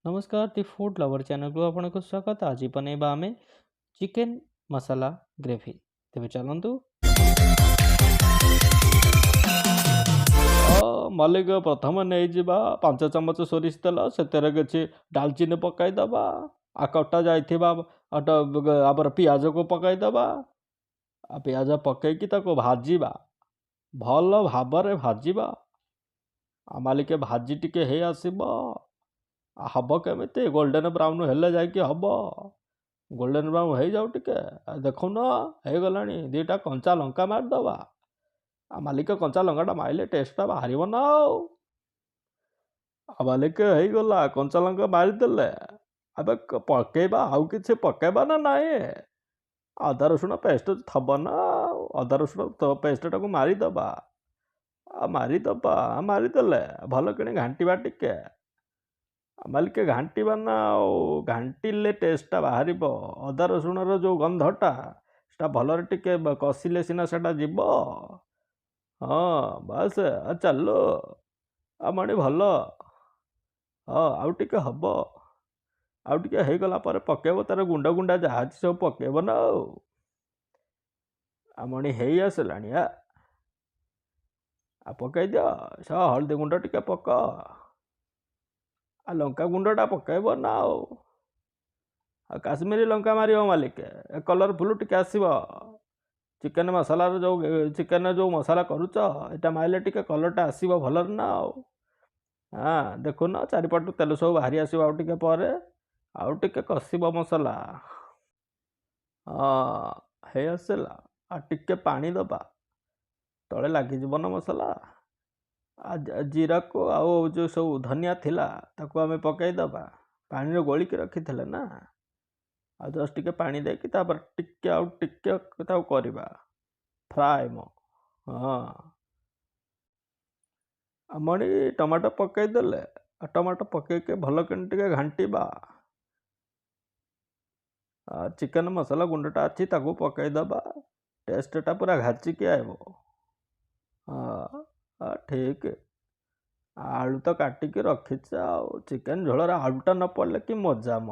ନମସ୍କାର, ଦି food lover ଚ୍ୟାନେଲକୁ ଆପଣଙ୍କୁ ସ୍ୱାଗତ। ଆଜି ବନେଇବା ଆମେ ଚିକେନ୍ ମସଲା ଗ୍ରେଭି। ତେବେ ଚାଲନ୍ତୁ। ମାଲିକ, ପ୍ରଥମେ ନେଇଯିବା 5 ଚାମଚ ସୋରିଷ ତେଲ। ସେଥିରେ କିଛି ଡାଲଚିନି ପକାଇଦେବା। ଆଉ କଟା ଯାଇଥିବା ଆମର ପିଆଜକୁ ପକାଇଦେବା। ଆଉ ପିଆଜ ପକେଇକି ତାକୁ ଭାଜିବା, ଭଲ ଭାବରେ ଭାଜିବା। ଆଉ ମାଲିକ, ଭାଜି ଟିକେ ହେଇ ଆସିବ। ହବ କେମିତି? ଗୋଲ୍ଡେନ୍ ବ୍ରାଉନ୍ ହେଲେ ଯାଇକି ହବ। ଗୋଲ୍ଡେନ୍ ବ୍ରାଉନ୍ ହେଇଯାଉ ଟିକେ। ଦେଖୁନ, ହେଇଗଲାଣି। ଦୁଇଟା କଞ୍ଚା ଲଙ୍କା ମାରିଦେବା। ଆଉ ମାଲିକ, କଞ୍ଚା ଲଙ୍କାଟା ମାରିଲେ ଟେଷ୍ଟଟା ବାହାରିବ ନା। ଆଉ ଆଉ ମାଲିକ, ହେଇଗଲା, କଞ୍ଚା ଲଙ୍କା ମାରିଦେଲେ। ଏବେ ପକେଇବା, ଆଉ କିଛି ପକେଇବା ନା ନାହିଁ? ଅଦା ରସୁଣ ପେଷ୍ଟ ଥବ ନା? ଆଉ ଅଦା ରସୁଣ ପେଷ୍ଟଟାକୁ ମାରିଦେବା। ଆଉ ମାରିଦେବା, ମାରିଦେଲେ ଭଲ କିଣି ଘାଣ୍ଟିବା ଟିକେ। ମାଲିକ, ଘାଣ୍ଟିବା ନା ଆଉ, ଘାଣ୍ଟିଲେ ଟେଷ୍ଟଟା ବାହାରିବ। ଅଦା ରସୁଣର ଯେଉଁ ଗନ୍ଧଟା, ସେଟା ଭଲରେ ଟିକେ କଷିଲେ ସିନା ସେଟା ଯିବ। ହଁ, ବାସ୍, ଚାଲୁ। ଆଉ ମଣି, ଭଲ। ହଁ, ଆଉ ଟିକେ ହବ। ଆଉ ଟିକେ ହେଇଗଲା ପରେ ପକେଇବ ତାର ଗୁଣ୍ଡ ଗୁଣ୍ଡା ଯାହା ଅଛି ସବୁ ପକେଇବ ନା। ଆଉ ଆଉ ମଣି, ହେଇ ଆସିଲାଣି। ଆଉ ପକେଇ ଦିଅ ସ ହଳଦୀ ଗୁଣ୍ଡ ଟିକେ ପକ। ଆଉ ଲଙ୍କା ଗୁଣ୍ଡଟା ପକେଇବ ନା। ଆଉ ଆଉ କାଶ୍ମୀରୀ ଲଙ୍କା ମାରିବ ମାଲିକ, ଏ କଲରଫୁଲ୍ ଟିକେ ଆସିବ। ଚିକେନ୍ ମସଲାର ଯେଉଁ, ଚିକେନ୍ ଯେଉଁ ମସଲା କରୁଛ, ଏଇଟା ମାରିଲେ ଟିକେ କଲର୍ଟା ଆସିବ ଭଲରେ ନା। ଆଉ ହଁ, ଦେଖୁନ, ଚାରିପଟୁ ତେଲ ସବୁ ବାହାରି ଆସିବ ଆଉ ଟିକେ ପରେ। ଆଉ ଟିକେ କଷିବ ମସଲା। ହଁ, ହେଇ ଆସିଲା। ଆଉ ଟିକେ ପାଣି ଦେବା, ତଳେ ଲାଗିଯିବ ନା ମସଲା। ଆଉ ଜିରାକୁ ଆଉ ଯେଉଁ ସବୁ ଧନିଆ ଥିଲା, ତାକୁ ଆମେ ପକାଇଦେବା। ପାଣିରେ ଗୋଳିକି ରଖିଥିଲେ ନା। ଆଉ ଜଷ୍ଟ ଟିକେ ପାଣି ଦେଇକି ତାପରେ ଟିକେ ଆଉ ଟିକେ ତାକୁ କରିବା ଫ୍ରାଏ ମ। ହଁ, ଆଉ ମଣି, ଟମାଟୋ ପକାଇଦେଲେ। ଆଉ ଟମାଟୋ ପକାଇକି ଭଲ କିଣି ଟିକେ ଘାଣ୍ଟିବା। ଚିକେନ୍ ମସଲା ଗୁଣ୍ଡଟା ଅଛି, ତାକୁ ପକାଇଦେବା। ଟେଷ୍ଟଟା ପୁରା ଘାଚିକି ଆଇବ। ହଁ, ଠିକ୍। ଆଳୁ ତ କାଟିକି ରଖିଛେ। ଆଉ ଚିକେନ୍ ଝୋଳରେ ଆଳୁଟା ନ ପଡ଼ିଲେ କି ମଜା ମ!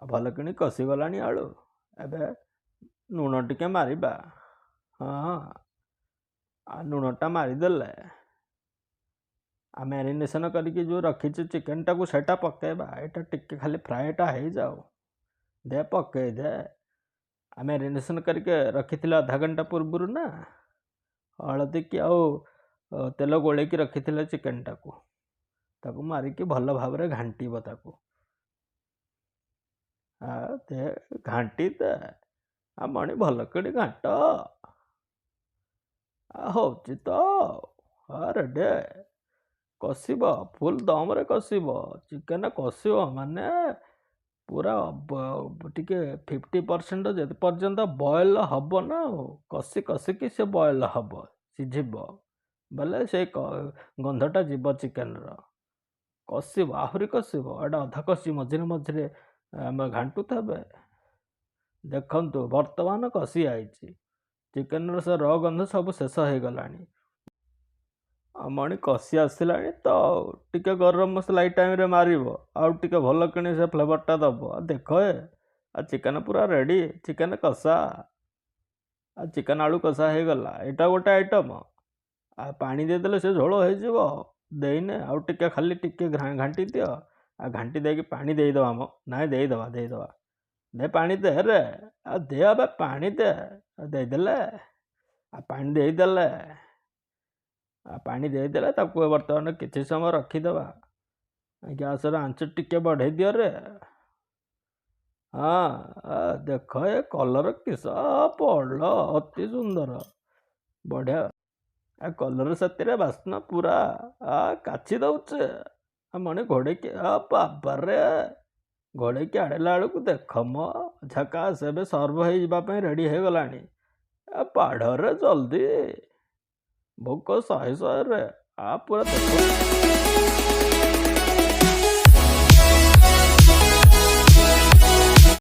ଆଉ ଭଲ କିଣି କଷିଗଲାଣି ଆଳୁ। ଏବେ ଲୁଣ ଟିକେ ମାରିବା। ହଁ, ଆଉ ଲୁଣଟା ମାରିଦେଲେ, ଆଉ ମ୍ୟାରିନେସନ୍ କରିକି ଯେଉଁ ରଖିଛୁ ଚିକେନଟାକୁ, ସେଇଟା ପକାଇବା। ଏଇଟା ଟିକେ ଖାଲି ଫ୍ରାଏଟା ହେଇଯାଉ। ଦେ, ପକେଇ ଦେ। ଆଉ ମ୍ୟାରିନେସନ୍ କରିକି ରଖିଥିଲେ ଅଧା ଘଣ୍ଟା ପୂର୍ବରୁ ନା, ହଳଦୀ କି ଆଉ ତେଲ ଗୋଳେଇକି ରଖିଥିଲେ ଚିକେନଟାକୁ, ତାକୁ ମାରିକି ଭଲ ଭାବରେ ଘାଣ୍ଟିବ ତାକୁ। ଆଉ ଦେ, ଘାଣ୍ଟି ଦେ। ଆଉ ମଣି, ଭଲ କରି ଘାଣ୍ଟ। ହେଉଛି ତ। ହଁ, ରେଡ଼ି। କଷିବ, ଫୁଲ୍ ଦମରେ କଷିବ। ଚିକେନ କଷିବ ମାନେ ପୁରା ଟିକେ 50% ଯେତେ ପର୍ଯ୍ୟନ୍ତ ବଏଲ୍ ହବ ନା। ଆଉ କଷି କଷିକି ସେ ବଏଲ୍ ହବ, ସିଝିବ ବୋଲେ ସେ ଗନ୍ଧଟା ଯିବ ଚିକେନର। କଷିବ, ଆହୁରି କଷିବ। ଏଇଟା ଅଧା କଷି, ମଝିରେ ମଝିରେ ଆମେ ଘାଣ୍ଟୁଥିବେ। ଦେଖନ୍ତୁ, ବର୍ତ୍ତମାନ କଷି ଆଇଛି। ଚିକେନର ସେ ର ଗନ୍ଧ ସବୁ ଶେଷ ହେଇଗଲାଣି। ଆଉ ମଣି, କଷି ଆସିଲାଣି ତ। ଟିକେ ଗରମ ମସଲା ଏଇ ଟାଇମ୍ରେ ମାରିବ, ଆଉ ଟିକେ ଭଲ କିଣି ସେ ଫ୍ଲେଭରଟା ଦେବ। ଦେଖ ଏ, ଆଉ ଚିକେନ ପୁରା ରେଡ଼ି, ଚିକେନ କଷା। ଆଉ ଚିକେନ ଆଳୁ କଷା ହେଇଗଲା। ଏଇଟା ଗୋଟେ ଆଇଟମ୍। ଆଉ ପାଣି ଦେଇଦେଲେ ସେ ଝୋଳ ହେଇଯିବ। ଦେଇନେ, ଆଉ ଟିକେ ଖାଲି ଟିକେ ଘାଣ୍ଟି ଦିଅ। ଆଉ ଘାଣ୍ଟି ଦେଇକି ପାଣି ଦେଇଦେବା ମ। ନାଇଁ, ଦେଇଦେବା, ଦେଇଦେବା। ଦେ, ପାଣି ଦେ ରେ। ଆଉ ଦେ, ଏବେ ପାଣି ଦେ। ଦେଇଦେଲେ, ଆଉ ପାଣି ଦେଇଦେଲେ, ଆଉ ପାଣି ଦେଇଦେଲେ, ତାକୁ ବର୍ତ୍ତମାନ କିଛି ସମୟ ରଖିଦେବା। ଗ୍ୟାସର ଆଞ୍ଚ ଟିକେ ବଢ଼େଇ ଦିଅ ରେ। ହଁ, ଦେଖ ଏ କଲର୍ କିସ ପଡ଼ିଲ, ଅତି ସୁନ୍ଦର, ବଢ଼ିଆ। ଆ କଲର୍ ସାଥିରେ ବାସ୍ନା ପୁରା କାଛି ଦେଉଛି। ଆଉ ମଣି, ଘୋଡ଼େଇକି, ଆ ବାବାରେ, ଘୋଡ଼େଇକି ଆଣିଲା ବେଳକୁ ଦେଖ ମ, ଝକାସ। ଏବେ ସର୍ଭ ହେଇଯିବା ପାଇଁ ରେଡ଼ି ହେଇଗଲାଣି। ଆ ବାଢ଼ରେ ଜଲ୍ଦି, ଭୋକ ଶହେ ଶହେରେ। ଆ ପୁରା ଦେଖ।